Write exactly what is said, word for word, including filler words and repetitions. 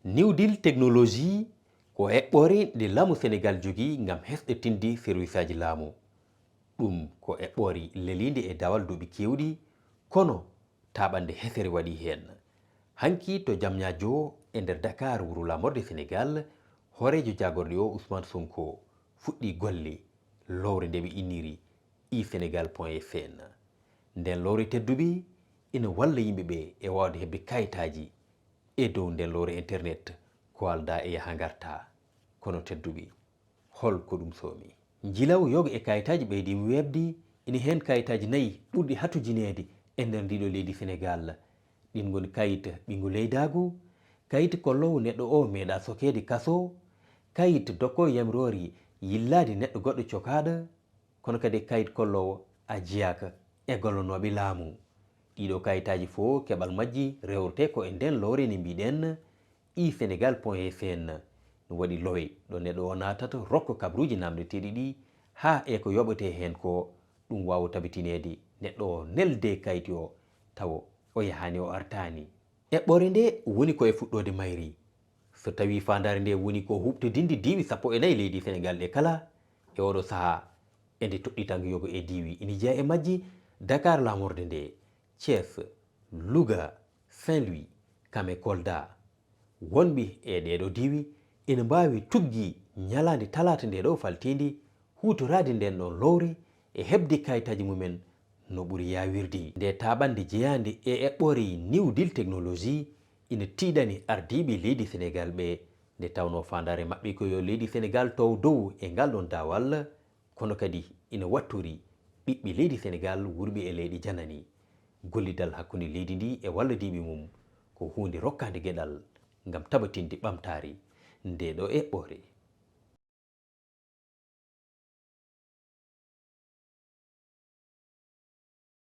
New Deal Technologie ko eɓɓoore nde laamu Senegaal jogii ngam hesɗitinde serwisaaji laamu. Ɗum ko eɓɓoore leliinde e dawal duuɓi keewɗi, kono taaɓannde hesere waɗii heen. Hanki to Diamniadio e nder Dakar, wuro laamorde Senegaal, hooreejo jaagorɗe o Ousmane Sonko fuɗɗii golle lowre nde ɓe inniri e senegal point sn. Nden lowre, tedduɓe, ina walla yimɓe ɓe e waawde heɓde kayitaaji e dow nden lowre internet ko aldaa e yaha ngartaa. Kono tedduɓe, hol ko ɗum soomi? Njilawma yoga e kayitaaji ɓeydiima weeɓde, ina heen kayitaaji nayi ɓurɗi hatujineede e nder ndiiɗo leydi Senegaal. Ɗiin ngoni kayit ɓinngu leydaagu, kayit kolloowo neɗɗo o meeɗaa sokeede kaso, kayit dokkoowo yamiroore yillaade neɗɗo goɗɗo cokaaɗo, kono kadi kayit kolloowo a jeyaaka e gollonooɓe laamu. Ɗiiɗo kayitaaji fof keɓal majji rewretee ko e ndeen lowre nde mbiɗen e senegal point sn. No waɗi lowe ɗo neɗɗo o naatata, rokka kabaruuji naamndeteeɗi ɗi haa e ko yoɓetee heen ko, ɗum waawa tabitineede neɗɗo o neldee kayit o tawa o yahaani, o artaani. Eɓɓoore nde woni ko e fuɗɗoode mayri. So tawii faandaare nde woni ko huuɓtidinde diiwi sappo e nayi leydi Senegaal ɗe kala, e oɗo sahaa, e nde toɗɗitanngo yoga e diiwi ina jeyaa e majji Dakar laamorde nde, Thiès, Louga, Saint-Louis, kam e Kolda. Wonɓe e ɗeeɗo diiwi ina mbaawi tuggi ñalaande talaata nde ɗo faltiinde, huutoraade nden ɗon lowre e heɓde kayitaaji mumen no ɓuri yaawirde. Nde taaɓannde jeyaande e eɓɓoore New Deal Technologie ina tiiɗani ardiiɓe leydi Senegaal ɓe, nde tawnoo faandaare maɓɓe ko yo leydi Senegaal taw dow e ngal ɗon daawal, kono kadi ina wattori ɓiɓɓe leydi Senegaal wurɓe e leyɗe janani. Gollidal hakkunde leydi ndi e wallodiiɓe mum ko huunde rokkaande geɗal ngam tabatinde ɓamtaare nde ɗo eɓɓoore.